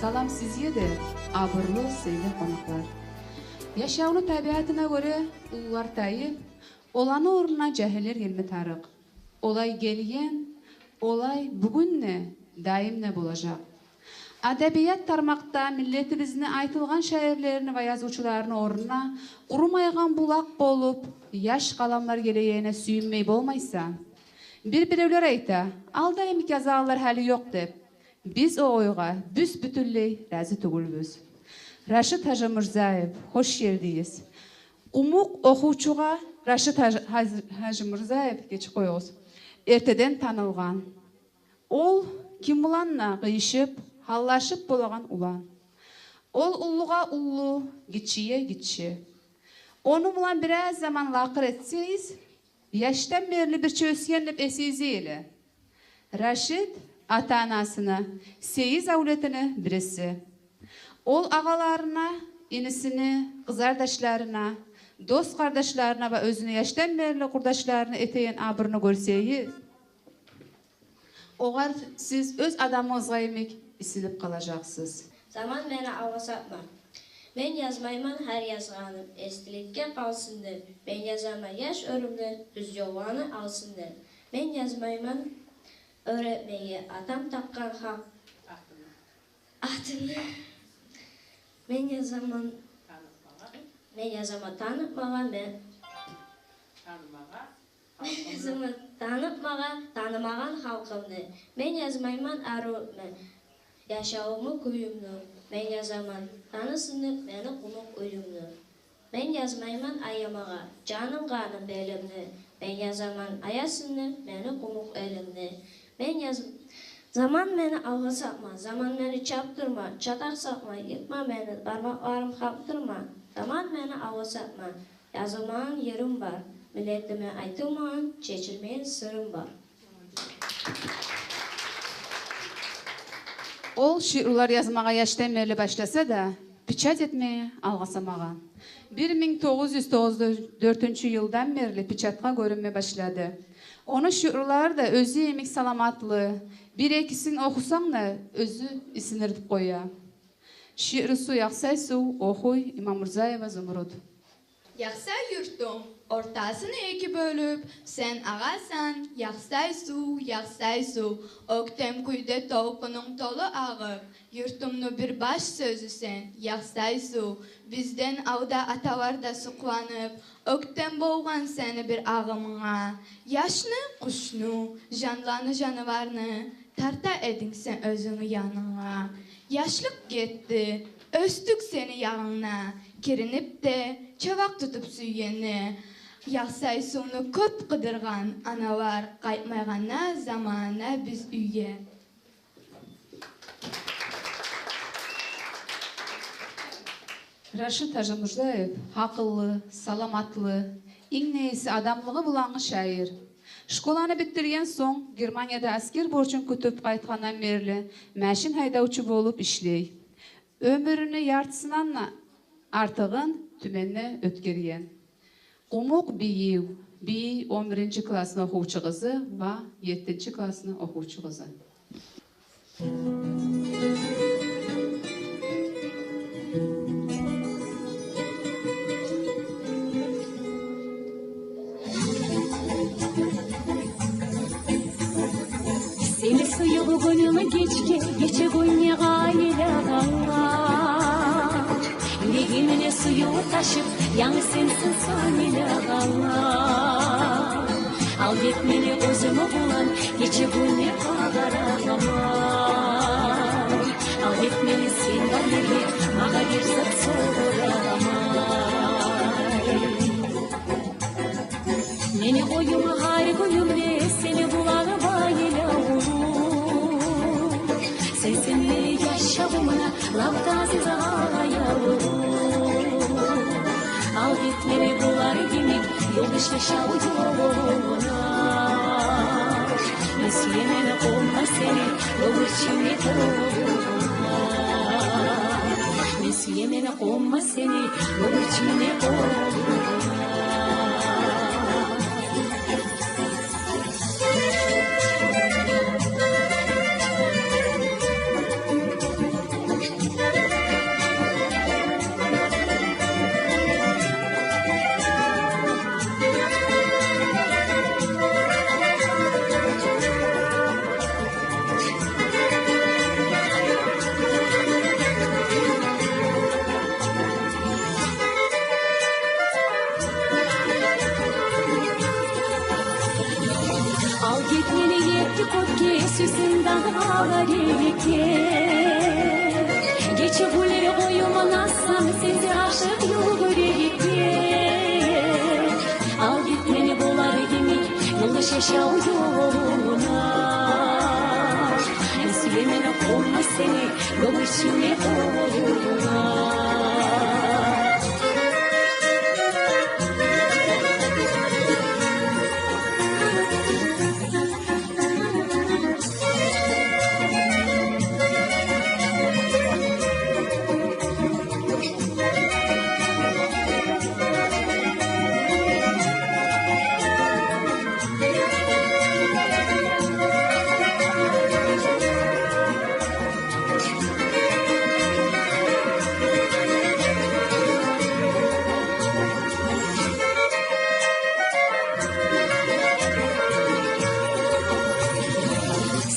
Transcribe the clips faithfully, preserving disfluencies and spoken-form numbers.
Салам сизге де, абурлу, сыйлы къонакълар. Яшавну табиатына гёре уллулар тайып, оланы орнуна жагьиллер гелме тарыкъ. Олай гелген, олай бугюн де, даим де болажакъ. Адабият тармакъда миллетибизни айтылгъан шаирлерини ва язывчуларыны орнуна къурумайгъан булакъ болуп, яш къаламлар гелегенине сююнмей болмайса. Бир-биревлер айта, алда йимик язагъанлар гьали ёкъ деп. Биз о ойгъа бюс-бютюнлей рази тюгюлбюз. Рашид Гьажимурзаев, хош гелдигиз. Къумукъ охувчугъа Рашид Гьаж-, Гьаж-, Гьажимурзаев, гечип къоюгъуз, эртеден танылгъан. Ол ким булан да къыйышып, гьаллашып болагъан улан. Ол уллугъа уллу, гиччиге гиччи. Ону булан бираз заман лакъыр этсегиз, яшдан берли бирче оьсген деп эсигизге геле. Рашид ата-анасыны сегиз авлетини бириси. Ол агъаларына, инисине, къызардашларына, дос-къардашларына ва оьзюню яшдан берли къурдашларына этеген абурну гёрсегиз, огъар сиз оьз адамыгъызгъа йимик исинип къалажакъсыз. Заман, мени алгъасатма. Мен язмайман гьар язгъаным, эсгиликге къалсын деп. Мен язаман яш оьрюмлер оьз ёлланы алсын деп. Мен язмайман оьр этмеге атам такъгъан гьакъ атымны. Мен язаман, мен язаман танытмагъа, мен язаман танытмагъа танымагъан халкъымны. Мен язмайман арив этме яшавумну, кююмню. Мен язаман танысынып мени къумукъ уьюмню. Мен язмайман аямагъа жаным, къаным, белимни. Мен язаман аясынып мени къумукъ элимни. Мен яз-, заман, мени алгъасатма, заман, мени чапдырма, чатакъ сакъма, йыкъма мени, бармакъларым къапдырма. Заман, мени алгъасатма. Язылмагъан ерим бар, миллетиме айтылмагъан, чечилмеген сырым бар. Ол шиърулар язмагъа яшдан берли башласа да, печать этмеге алгъасамагъан. Бир минг тогъуз юз тогъузан дёртюнчю йылдан берли печатгъа гёрюнме башлады. Ону шиърулары да оьзю йимик саламатлы, бир-экисин охусанг да, оьзю исиндирип къоя. Шиърусу «Яхсай сув», охуй Имамурзаева Зумруд. Яхсай юртум, ортасын эки бёлюп сен агъасан, яхсай сув, яхсай сув. Оьктем кюйде толкъунунг толу агъып, юртумну бир баш сёзю сен, яхсай сув. Бизден алда аталар да сукъланып, оьктем болгъан сени бир агъымынга. Яшны, къушну, жанланы, жаныварны тарта эдинг сен оьзюнгню янынгда. Яшлыкъ гетди, оьсдюк сени ягъынгда, киринип де, чабакъ тутуп сюйгенде. Яхсай сувну кёп къыдыргъан аналар къайтмайгъанда заманында биз уьйге. Рашид Гьажимурзаев гьакъыллы, саламатлы, инг де эси адамлыгъы булангъы шаир. Школаны битдирген сонг, Германияда аскер борчун кютюп къайтгъандан берли машин гьайдавчу болуп ишлей. Оьмюрюню яртысындан да артыгъын Тюменде оьтгерген. Къумукъ бийив, бийий он биринчи классны охувчу къызы ва еттинчи классны охувчу къызы. Сени сююп гюнюм гече, гече гюнге къайлагъанлар. Юрегимни сююв ташып, янгыз сенсиз сёнюлегенлер. Ал гетмени оьзюм булан, гече-гюнге къараламан. Ал гетмени сен бар ерге, магъа бир зат сорама. Мени къоюм гьар гюнюмде сени булан байлавлу. Сенсиз мени яшавумда лап да азиз аявлу. Ал гетмени булар йимик, ёлдаш яшав ёлуна. Мен сюемен, къумукъ, сени оьмюрчюмню толугъуна. Мен сюемен, къумукъ, сени оьмюрчюмню толугъуна. Ал гет мени етти кёкге, сюйсем дагъы алар экен. Гече гюнлер къоюман асам, сенсиз ашыкъ юрекге. Ал гет мени болар йимик ёлдаш яшав ёлуна. Мен сюемен къонма сени гёкден сюйме къолуна.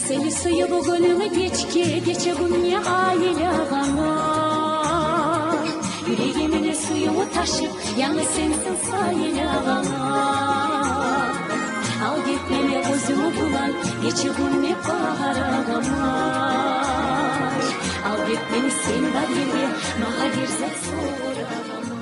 Сени сююв гёнюме гечге, гече-гюнге айлагъанда, юрегимни сюювю ташып, янгыз сенсен сайлагъанда. Ал гет мени гёзюнг булан гече-гюнге къарагъанда. Ал гет мени сен бар ерге, магъа бир зат сорагъанда.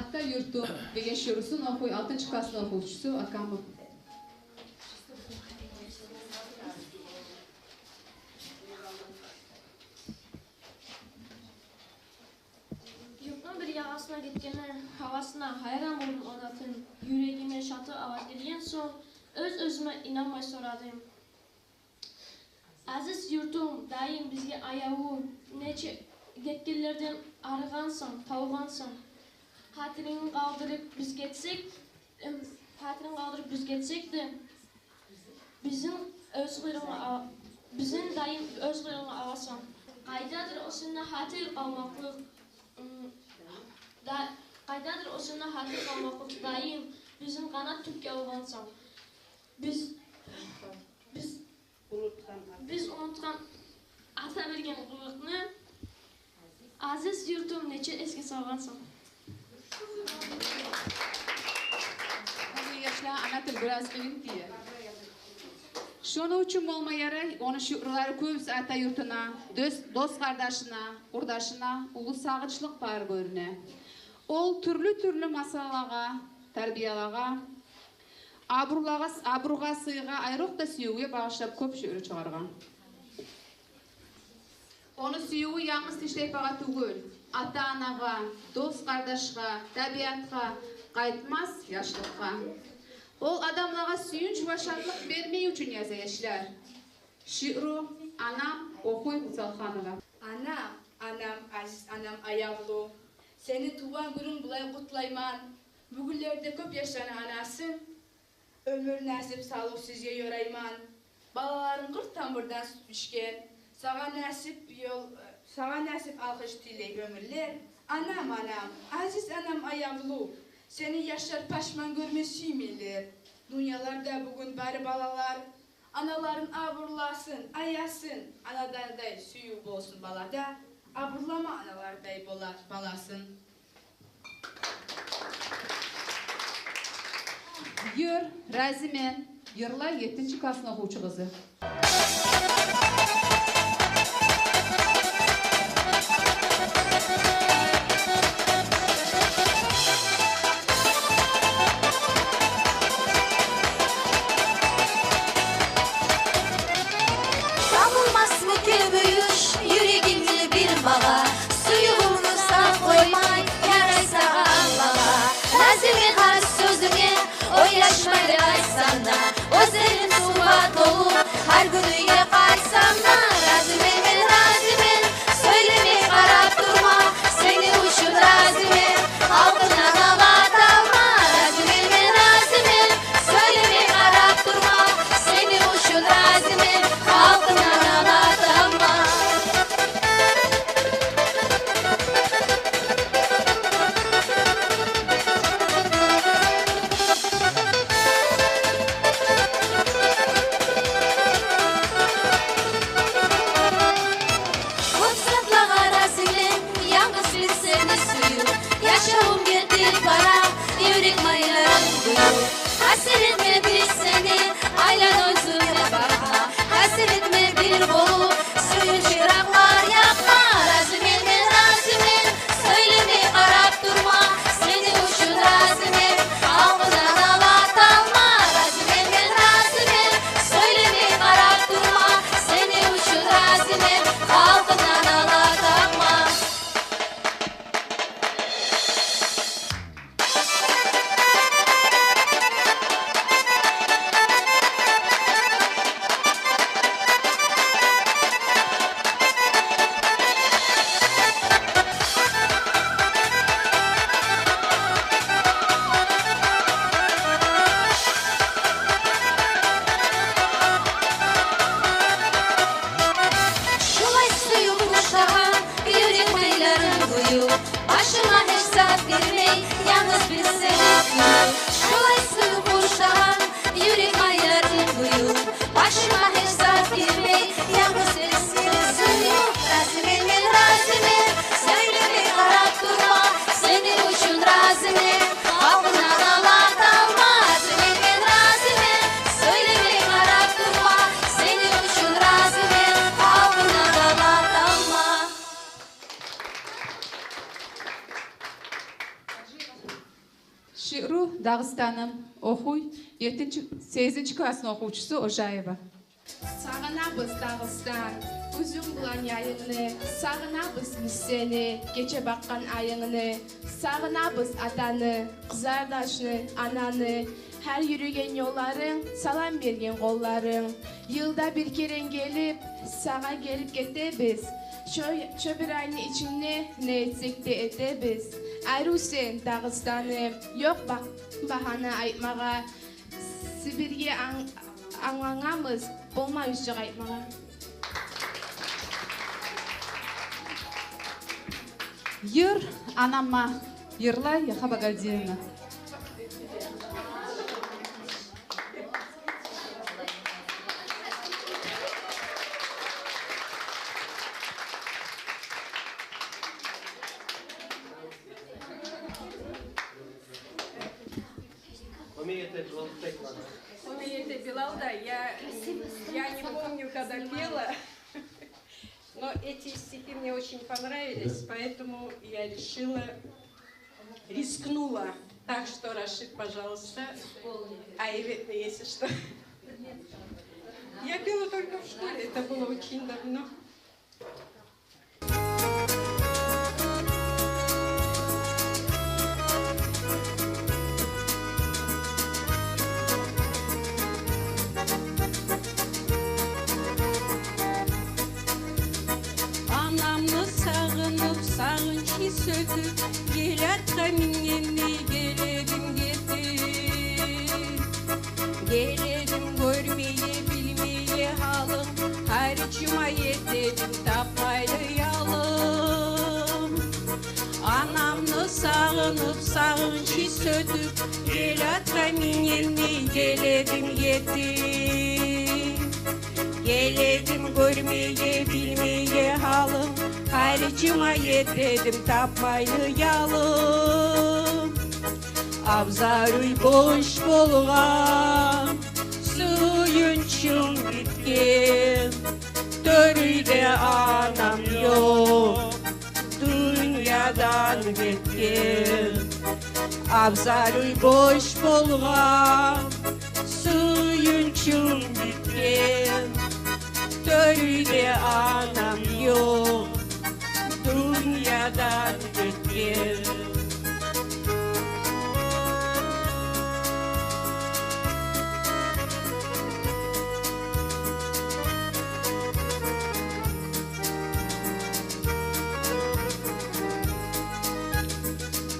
«Ата юртум» деген шиърусун охуй алтынчы классны охувчусу Акамов. Юртну бир ягъасына гетгенде, гьавасына гьайран болдум, онатын. Юрегиме шатлыкъ алып гелген сонг, оьз-оьзюме инанмай сорадым: «Азиз юртум, дайым бизге аявлу, нече гетгенлерден арыгъансан, тавгъансан. Хатиринг къалдырып биз гетсек, эм, хатиринг къалдырып биз гетсек де, бизин оьз къырынгъа ал-, бизин дайым оьз къырынгъа аласан. Къайдадыр о сенде хатир къалмакълыкъ, м, да, къайдадыр о сенде хатир къалмакълыкъ, дайым, бизин къанат тюпге алгъансан. Биз, биз, биз унутгъан ата берген къылыкъны, азиз юртум, нече эсге салгъансан». Бизин яшлар, ана тил бираз къыйын тие. Шону учун болма ярай, ону шиърулары кёбюсю ата юртуна, дос, дос-къардашына, къурдашына уллу сагъынчлыкъ пар гёрюне. Ол тюрлю-тюрлю масъалагъа, тарбиялагъа, абурлагъа, абургъа, сыйгъа, айрокъда сюювге багъышлап кёп шиъру чыгъаргъан. Ону сюювю янгыз тишлейпагъа тюгюл, ата-анагъа, дос-къардашгъа, табиатгъа, къайтмас яшлыкъгъа. Ол адамлагъа сююнч ва шатлыкъ бермек учун яза, яшлар. Шиъру «Анам» охуй Гюзалханова. Анам, анам, азиз анам аявлу, сени тувгъан гюнюнг булан къутлайман. Бу гюнлерде кёп яшланы анасы. Оьмюр насип, савлукъ сизге ёрайман. Балаларынг къыркъ тамбурдан сют ичген. Сагъа насип ёл, сагъа насип алгъыш тилей оьмюрлер. Анам, анам, азиз анам аявлу, сени яшлар пашман гёрме сюймейлер. Дюньяларда бугюн бары балалар аналарын абурласын, аясын, анадай сююв болсун балада, абурлама аналардай бола-, баласын. Юр, разимен, йырла еттинчи классны охувчу къызы. Табылмасмы кёбюш юрегимде бир магъа, сюювюмню сакълайман, ярай сагъа англагъа. Разимен гьар сёзюнге, ойлашмай айтсанг да, гёзлерим сувгъа толу, гьар гюнюнге къарасам да. Разимен мен, разимен, сёйлемей къарап турма, сени учун разимен, халкъымдан алаталма. Разимен мен, разимен, сёйлемей къарап турма, сени учун разимен, халкъымдан алаталма. Этме биз сени, айлан оьзюнге бакъма. Гьасир этме бир болуп, сююнч чыракълар якъма. Разимен мен, разимен, сёйлемей къарап турма. Сени учун разимен, халкъындан ала талма. Разимен мен, разимен, сёйлемей къарап турма. Сени учун разимен, халкъындан ала талма. Шулай сююп къуршагъан юрек майларын къуюп, башыма гьеч зат гирмей, янгыз бир сени сююп. Шулай сююп къуршагъан юрек майларын къуюп, башыма гьеч зат гирмей, янгыз бир сени сююп. Разимен мен, разимен, сёйлемей къарап турма. Сени учун разимен, халкъындан ала талма. Разимен мен, разимен, сёйлемей къарап турма. Сени учун разимен, халкъындан ала талма. Шиъру «Дагъыстаным» охуй етинчи, сегизинчи классны охувчусу Ожаева. Сагъынабыз, Дагъыстан, гюзюнг булан яйынгны, сагъынабыз биз сени, гече бакъгъан айынгны. Сагъынабыз атаны, къызардашны, ананы, гьар юрюген ёлларынг, салам берген къолларынг. Йылда бир керен гелип, сагъа гелип гетебиз. Шо, шо бир айны ичинде не этсек де этебиз. Арив сен, Дагъыстаным, ёкъ ба-, багьана айтмагъа. Сибирьге анг-, англангъанбыз, болмай уьстюн къайтмагъа. Йыр «Анама» йырлай Яха Багалдиевна. Умеет это Билал петь, ладно. Умеет это Билал, да. Я, я не помню, когда пела, но эти стихи мне очень понравились, поэтому я решила, рискнула. Так что, Рашид, пожалуйста, а Ивет, если что. Я пела только в школе, это было очень давно. Анамны сагъынып, сагъынч гьис оьтюп, геле атгъа мингендей геледим гетип. Геледим гёрмеге, билмеге гьалын, харжыма етедим тапмайлы ялын. Анамны сагъынып, сагъынч гьис оьтюп, геле атгъа мингендей геледим гетип. Геледим гёрмеге, билмеге гьалын, харжыма етедим тапмайлы ялын. Абзар-уьй бош болгъан, сююнчюм битген, тёрюйде анам ёкъ, дюньядан гетген. Абзар-уьй бош болгъан, сююнчюм битген, тёрюйде анам ёкъ, дюньядан гетген.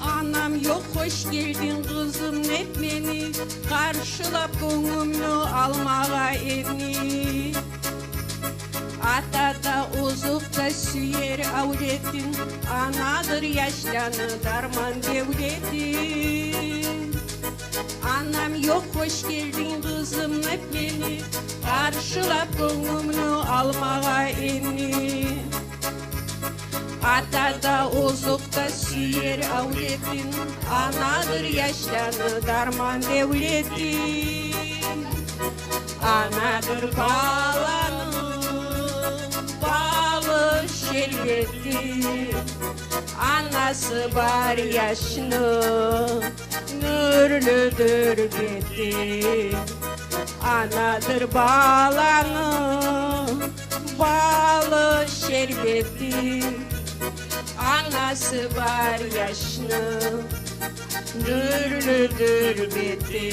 Анам ёкъ, хош гелдинг, къызым, деп мени къаршылап, гёнгюмню алмагъа эрни. Ата да, озокъ да сюер авлетин, анадыр яшланы дарман девлети. Анам ёкъ, хош гелдинг, къызым, деп мени къаршылап, гёнгюмню алмагъа эрни. Ата да, озокъ да сюер авлетин, анадыр яшланы дарман-девлети. Анадыр баланы балы, шербети. Анасы бар яшны нюрлюдюр бети. Анадыр баланы балы, шербети. Анасы бар яшны нюрлюдюр бети.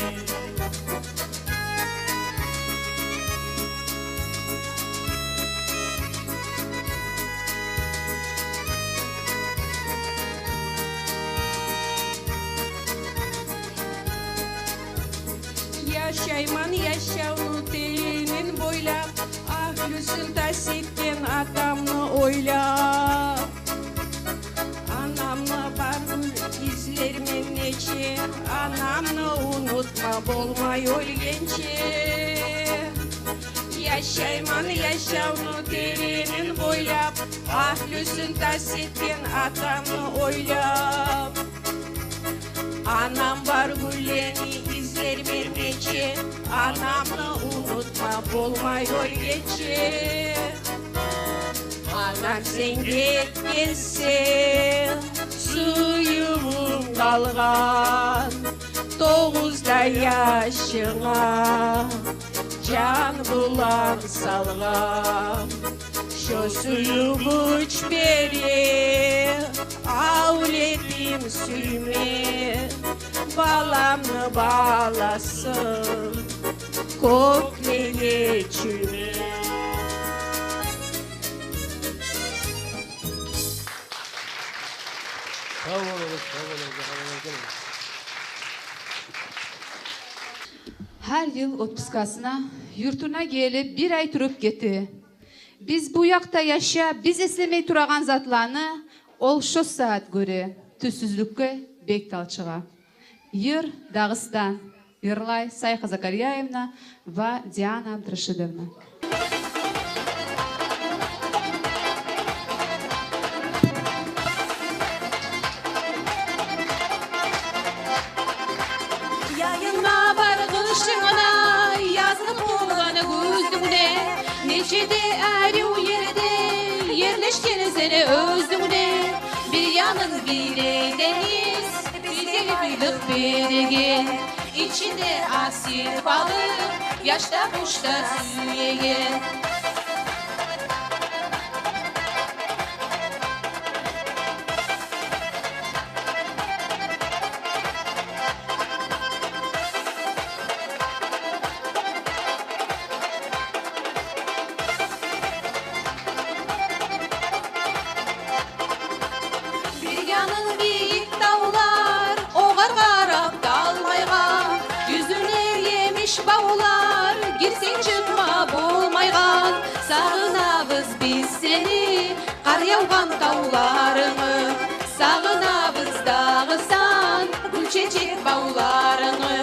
Яшайман яшавну теренин бойлап, агьлюсюн тас этген атамны ойлап. Анамны бар гюн излермен нече, анамны унутма болмай оьлгенче. Яшайман яшавну теренин бойлап, агьлюсюн тас этген атамны ойлап. Анам бар гюнлени излермен нече, анамны унутма болмай оьлгенче. Анам, сен гетгенсен, сюювюнг къалгъан, тогъуз да яшынга жан булан салгъан. Шо сюювюч бере, авлетим, сюйме баламны баласын, кёклеге чюйме. Сав болугъуз, сав болугъуз, сав болугъуз. Гьар йыл отпускасына юртуна гелип, бир ай туруп гете. Биз бу якъда яшап, биз эслемей турагъан затланы ол шо сагьат гёре, тюзсюзлюкге бек талчыгъа. Йыр «Дагъыстан». Йырлай Сайха Закарьяевна ва Диана Абдрашидовна. Яйынга бар къышынга, язынг болгъан гюзюнге, нече де арив ерде ерлешгенсен оьзюнг де. Бир янынг бир денгиз, бизге байлыкъ береген, ичинде асил балыкъ, яш да, къуш да сюеген. Бир янынг бийик тавлар, огъар къарап талмайгъан, юзюнде емиш бавлар, гирсенг чыкъма болмайгъан. Сагъынабыз биз сени, къар явгъан тавларынгны, сагъынабыз, Дагъыстан, гюл чечек бавларынгны.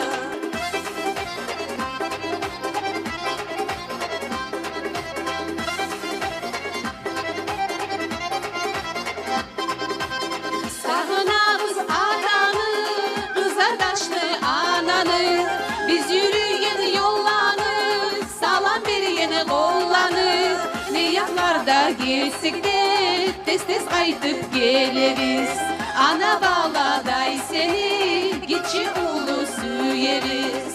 Сагъынабыз атаны, къызардашны, ананы, биз юрюген ёлланы, салам берген къолланы. Не якъларда гетсек де, тез-тез къайтып гелебиз. Ана баладай сени гиччи, уллу сюебиз.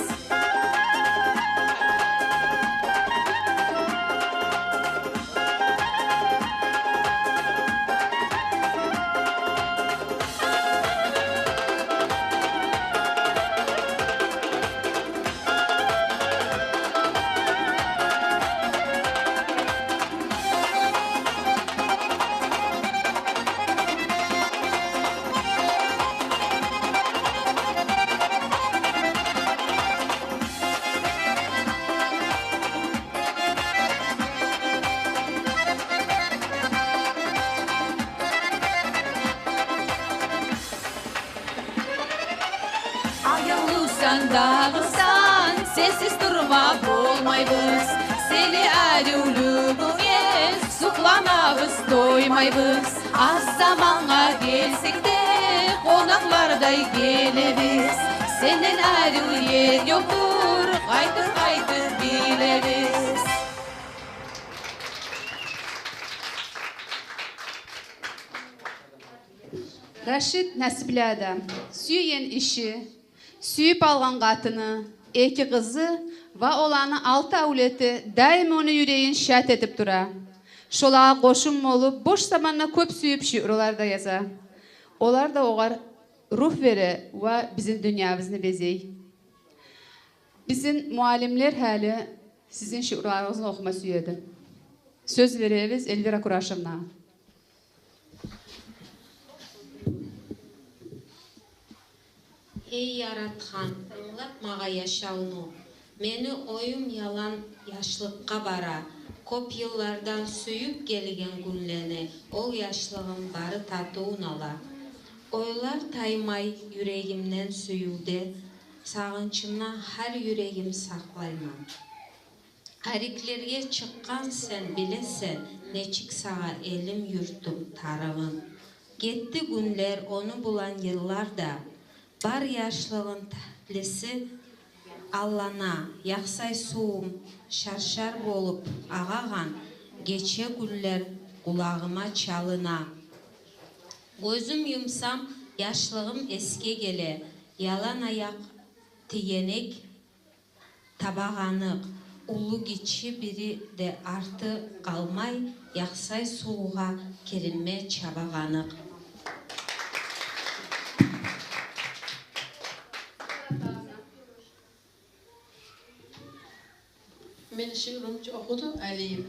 Аявлусан, Дагъыстан, сенсиз турма болмайбыз. Сени аривлюгюнге сукъланабыз, тоймайбыз. Аз замангъа гелсек де, къонакълардай гелебиз. Сенден арив ер ёкъдур, къайтып-къайтып билебиз. Рашид Насиплиада сюйген иши, сюйюп алгъан къатыны, эки къызы ва оланы алты авлети даим ону юрегин шат этип тура. Шолагъа къошум болуп, бош заманда кёп сюйюп шиърулар да яза. Олар да огъар рух бере ва бизин дюньябызны безей. Бизин муаллимлер гьали сизин шиъруларыгъызны охума сюеди. Сёз беребиз Эльвира Курашевнагъа. Эй Яратгъан, англат магъа яшавну. Мени оюм ялан яшлыкъгъа бара. Кёп йыллардан сюйюп гелген гюнлени, ол яшлыгъым бары татывун ала. Ойлар таймай юрегимден сюювде, сагъынчымдан гьар юрегим сакълайман. Ариклерге чыкъгъан сен билесен, нечик сагъа элим, юртум тарыгъын. Гетди гюнлер, ону булан йыллар да, бар яшлыгъын татлиси аллана, Яхсай сувум шаршар болуп агъагъан, гече гюнлер къулагъыма чалына. Гёзюм юмсам, яшлыгъым эсге геле, ялан аякъ тегенек, табагъаныкъ, уллу-гиччи бири де арты къалмай, Яхсай сувугъа киринме чабагъаныкъ. Мени шиърумну чу охуду Алиев.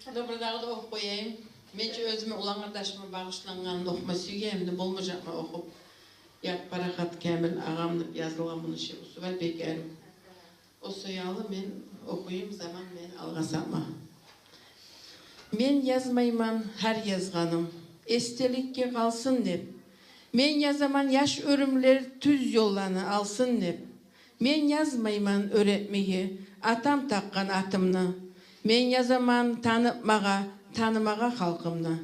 Муна бир дагъы да охуп къояйым. Мен чи оьзюмню улан къардашыма багъышлангъанын охума сюйгеним де болмажакъмы охуп. Ят парахат Камил агъамны язылгъан муну шиърусу бар, бек арив. О саялы мен охуйум «Заман мени алгъасама». Мен язмайман гьар язгъаным эсделикге къалсын деп. Мен язаман яш оьрюмлер тюз ёлланы алсын деп. Мен язмайман оьр этмеге атам такъгъан атымны. Мен язаман танытмагъа, танымагъа халкъымны.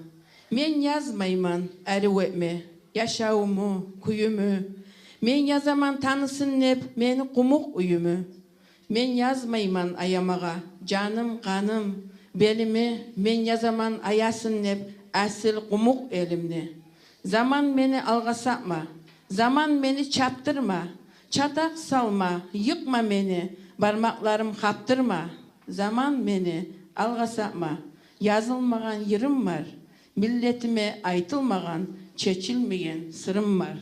Мен язмайман арив этме яшавуму, кююмю. Мен язаман танысын деп мени къумукъ уьюмю. Мен язмайман аямагъа жаным, къаным, белими. Мен язаман аясын деп асил къумукъ элимни. Заман мени алгъасатма, заман мени чапдырма, чатакъ салма, йыкъма мени, бармакъларым къаптырма. Заман мени алгъасатма, язылмагъан йырым бар, миллетиме айтылмагъан, чечилмеген сырым бар.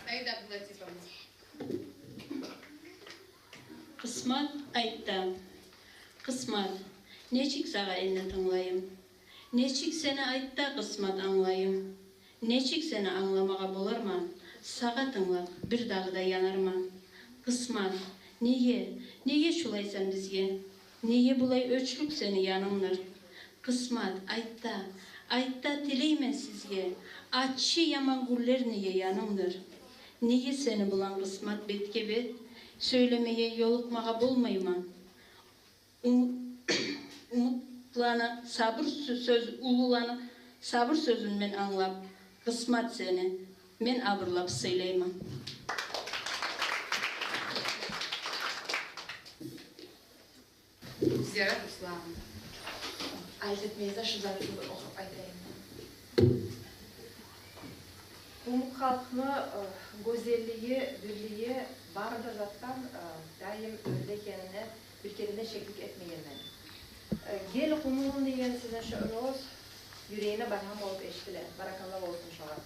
Саида Абдулатипова. Къысмат, айтда. Къысмат, нечик сагъа энни тынглайым? Нечик сени, айтда, къысмат, англайым? Нечик сени англамагъа боларман? Сагъа тынглап, бир дагъы да янарман. Къысмат, неге, неге шулайсан бизге? Неге булай оьчлюк сени янынгдыр? Къысмат, айтда, айтда, тилеймен сизге, аччы яман гюнлер неге янынгдыр? Неге сени булан, къысмат, бетге-бет, сёйлемеге, ёлукъмагъа болмайман? Ум-, умутланы сабур сё-, сёз, уллуланы сабур сёзюн мен англап, къысмат, сени мен абурлап сыйлайман. Зиярат Ислам. Айт этмейсиз, шу затны охуп айтайым. Къумукъ халкъны, э, гёзеллиги, бирлиги бары да затдан, э, дайым оьрде экенине бир керен де шеклик этмегенмен. Э, «Гел, къумугъум» деген сизин шиъригиз юрегиме балгьам болуп эшитиле. Баракалла болсун шогъар.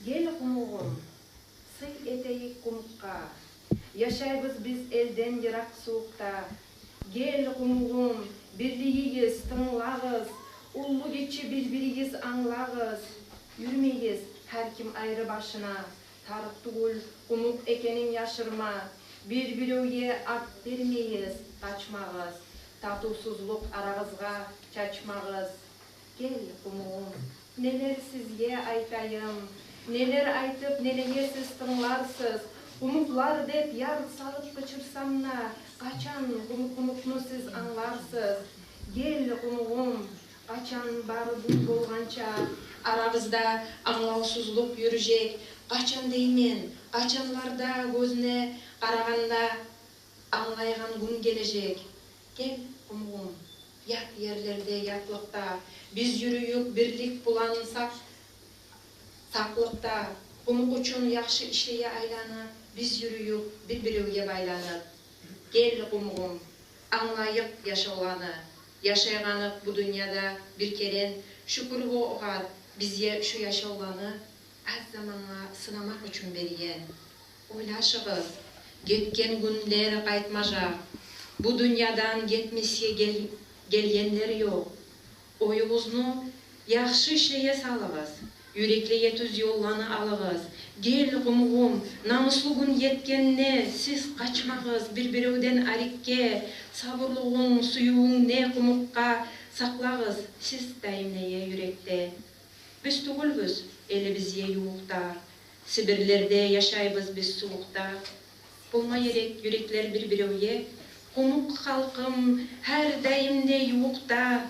Гел, къумугъум, сый этейик къумукъгъа. Яшайбыз биз элден йыракъ, сувукъда. Гел, къумугъум, бирлигигиз, тынглагъыз, уллу-гиччи бир-биригиз англагъыз. Юрмегиз гьар ким айры башына. Тарыкъ тюгюл къумукъ экенин яшырма. Бир-биревге арт бермегиз, къачмагъыз. Татывсузлукъ арагъызгъа чачмагъыз. Гел, къумугъум, нелер сизге айтайым, нелер айтып, нелеге сиз тынгларсыз? Къумукълар деп яр салып къычырсам да, къачан къумукъ-къумукъну сиз англарсыз? Гел, къумугъум, къачан бары бул болгъанча, арабызда англавсузлукъ юрюжек. Къачан деймен, къачанларда гёзюне къарагъанда англайгъан гюн гележек. Гел, къумугъум, ят ерлерде, ятлыкъда биз юрюйюк бирлик булан сакъ-, сакълыкъда. Къумукъ учун яхшы ишлеге айланып, биз юрюйюк бир-биревге байланып. Гел, къумугъум, англайыкъ яшавланы. Яшайгъаныкъ бу дюньяда бир керен, шюкюр бо огъар, бизге шу яшавланы аз замангъа сынамакъ учун берген. Ойлашыгъыз, гетген гюнлер къайтмажакъ. Бу дюньядан гетмесге гел-, гелгенлер ёкъ. Оюгъузну яхшы ишлеге салыгъыз, юреклеге тюз ёлланы алыгъыз. Гел, къумугъум, намуслу гюн етгенде сиз къачмагъыз бир-биревден арекге. Сабурлугъунг, сюювюнгню къумукъгъа сакълагъыз сиз даимлеге юрекде. Биз тюгюлбюз элибизге ювукъда, Сибирлерде яшайбыз биз сувукъда. Болма герек юреклер бир-биревге. Къумукъ халкъым, гьар даим де ювукъда.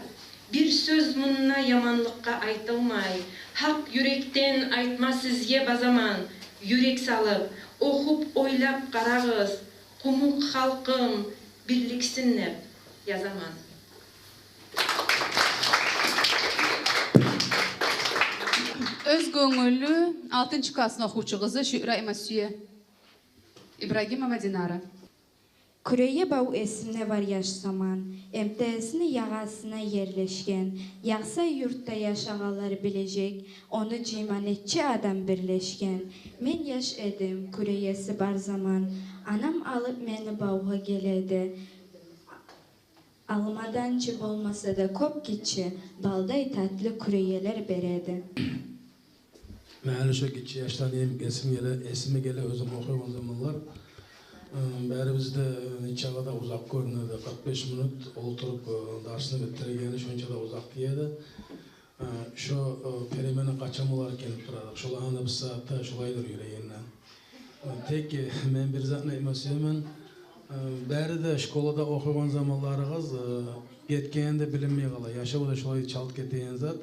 Бир сёз мунда яманлыкъгъа айтылмай. Гьакъ юрекден айтма сизге базаман. Юрек салып, охуп, ойлап къарагъыз. Къумукъ халкъым бирликсин деп язаман. Оьз гёнгюллю алтынчы классны охувчу къызы Шугьра Имасюе. Ибрагимова Динара. Кюрегебав эсимде бар яш заман, МТС-ни ягъасына ерлешген. Якъсай юртда яшагъанлар билежек, ону жыйма нече адам бирлешген. Мен яш эдим, кюрегеси бар заман. Анам алып мени бавгъа геледи. Алмадан чы болмаса да кёп гиччи, балдай татлы кюрегелер береди. Мен гьали шо гиччи яшдан эм-, эсим геле, эсиме геле оьзюм охуйгъан заманлар. Э, барибиз де, э, нечакъы да узакъ гёрюнеди, къыркъ беш минут олтуруп, э, дарсны битдирегени шонча да узакъ тиеди. Э, шо, э, перемена къачан болар экен деп турадыкъ. Шолай анда бир сагьатда шолайдыр юрегинде. Э, тек, э, мен бир затны айтма сюемен. Э, бары да школада охуйгъан заманларыгъыз, э, гетгени де билинмей къала. Яшав да шолай чалт гетеген зат.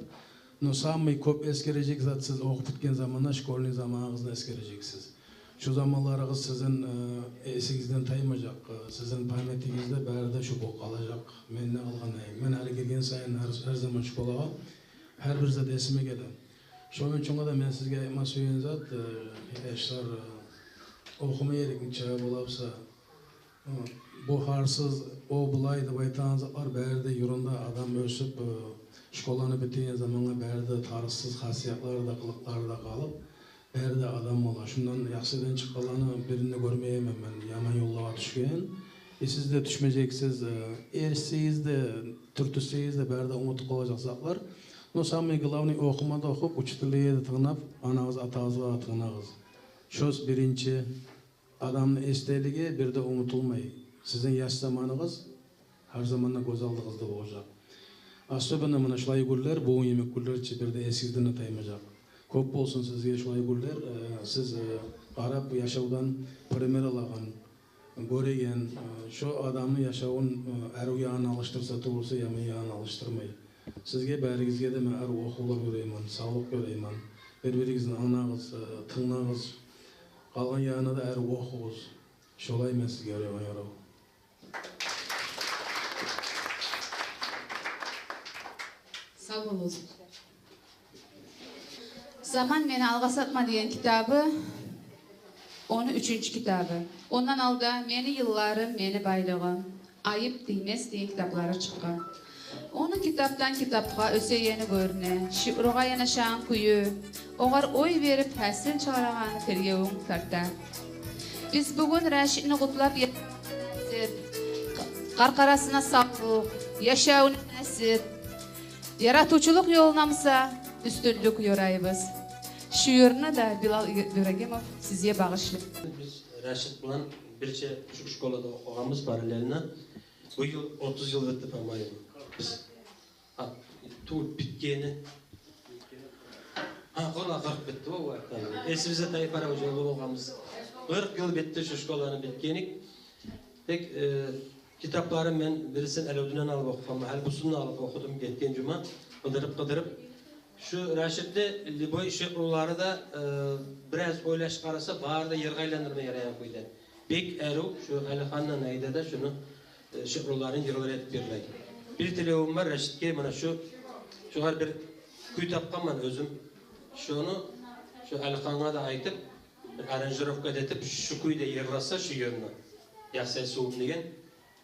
Но самый кёп эсгережек зат, сиз охуп битген заманда школьный заманыгъызны эсгережексиз. Шу заманларыгъыз сизин, э, эсигизден таймажакъ, э, сизин памятигизде бары да шу болуп къалажакъ. Мен де къалгъан айым. Мен гьали гирген сайын гьар, гьар заман школагъа гьар бир зат эсиме геле. Шону учун да мен сизге айтма сюеген зат, э, яшлар, э, охума герек нечакъы бола буса, бу гьарсыз, о булай деп айтагъан затлар бары да юрюнде адам оьсюп, э, школаны битирген замангъа бары да тарыкъсыз хасиятлар да, къылыкълар да къалып, бары да адам бола. Шундан яхшыдан чыкъгъанланы бирин де гёрмеймен мен яман ёллагъа тюшген. Э, сиз де тюшмежексиз, э, эришсегиз де, тюртюшсегиз де, бары да унутуп къалажакъ затлар. Но самый главный, охума да охуп, учителге де тынглап, анагъыз, атагъызгъа да тынгланагъыз. Шо биринчи. Адамны эсделиги бир де унутулмай. Сизин яш заманыгъыз гьар заманда гёз алдыгъызда болажакъ. Особенно муна шулай гюнлер, бугюн йимик гюнлер чи бир де эсигизден де таймажакъ. Кёп болсун сизге шулай гюнлер. Э, сиз, э, къарап, яшавдан пример алагъан, гёреген, э, шо адамны яшавун, э, арив ягъына алышдырса тюгюл буса, яман ягъына алышдырмай. Сизге, баригизге де мен арив охувлар ёрайман, савлукъ ёрайман. Бир-биригизни англагъыз, э, тынглагъыз. Къалгъан ягъына да арив охугъуз. Шолай мен сизге ёрайгъан ёрав. Сав болугъуз. «Заман мени алгъасатма» деген китабы, он уьчюнчю китабы. Ондан алда «Мени йылларым, мени байлыгъым», «Айып тиймес» деген китаплары чыкъгъан. Ону китапдан китапгъа оьсегени гёрюне, шиъргъа янашагъан кюю, огъар ой берип, гьасил чыгъарагъаны тергевюнг тарта. Биз бугюн Рашитни къутлап, къаркъарасына савлукъ, яшавуна насип, яратывчулукъ ёлуна буса уьстюнлюк ёрайбыз. Шиърны да Билал Ибрагимов сизге багъышлай. Биз Рашит булан бирче шу школада охугъанбыз параллельно. Бу йыл отуз йыл битди, по-моему. Биз, а, тюгюл, битгени. Гьа, къуру къыркъ битди, о вакътиде. Эсибизде тайып бара, уже уллу болгъанбыз. Къыркъ йыл битди шу школаны битгенлик. Тек, э, китапларын мен бирисин Алавдинден алып охугъанман, гьали бусун да алып охудум гетген жума. Къыдырып-къыдырып. Шу Рашитни любой шиърулары да, э, бираз ойлашып къараса, бары да йыргъа айландырма ярайгъан кюйде. Бек арив, шу Алихандан айда да шуну, э, шиъруларын йырлар этип йырлай. Бир тилевюм бар Рашитге, муна шу, шугъар бир кюй тапгъанман оьзюм. Шуну, шу Алихангъа да айтып, бир аранжировка этип, шу кюйде йырласа шу йырны. Яхсай сувум деген,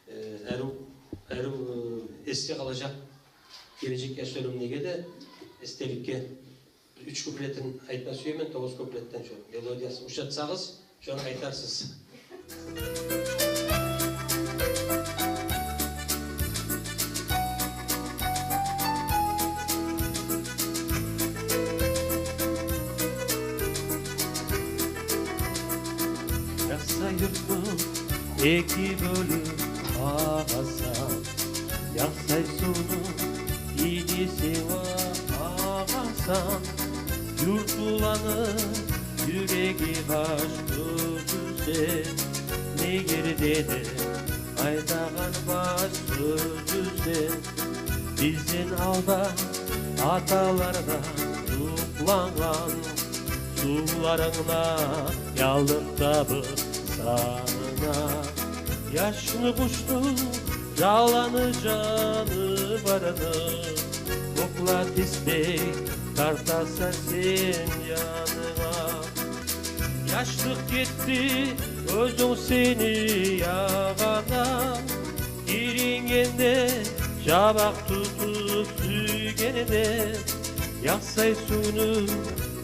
э, арив, арив, э, эсге къалажакъ гележек яшларымгъа да эсделикге. Уьч куплетин айтма сюемен, тогъуз куплетден шу мелодиясын ушатсагъыз, шону айтарсыз. Яхсай юртну эки бёлюп агъасан, Яхсай сувну иниси ва агъасан, юртлуланы юреги баш сёзю сен, негер деде айтагъан баш сёзю сен. Бизден алда аталардан токълагъан сувларынг да яллыкъ табып санына. Яшны, къушну, жаланы, жаныбарны, къокълатгъыстай тартасан сен янынга. Яшлыкъ гетди оьзюнг сени ягъандан, ирингенде, жабакъ тутуп сюйгенде, Яхсай сувну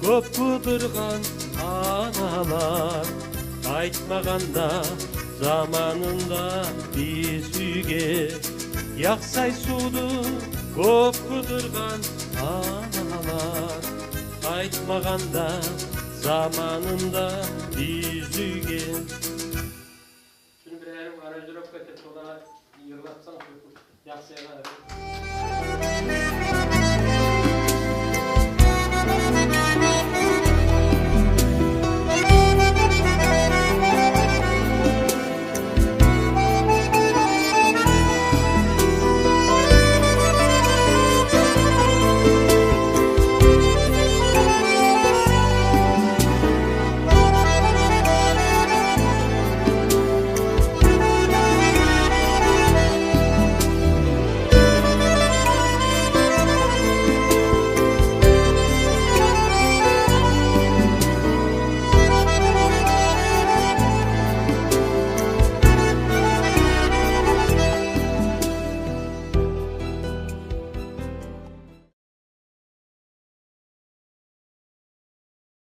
кёп къыдыргъан аналар, къайтмагъанда заманында биз уьйге. Яхсай сувну кёп къыдыргъан аналар, къайтмагъанда заманында биз уьйге. Шуну бир арив аранжировка этип, шолай йырлатсанг, шу Яхсайгъа.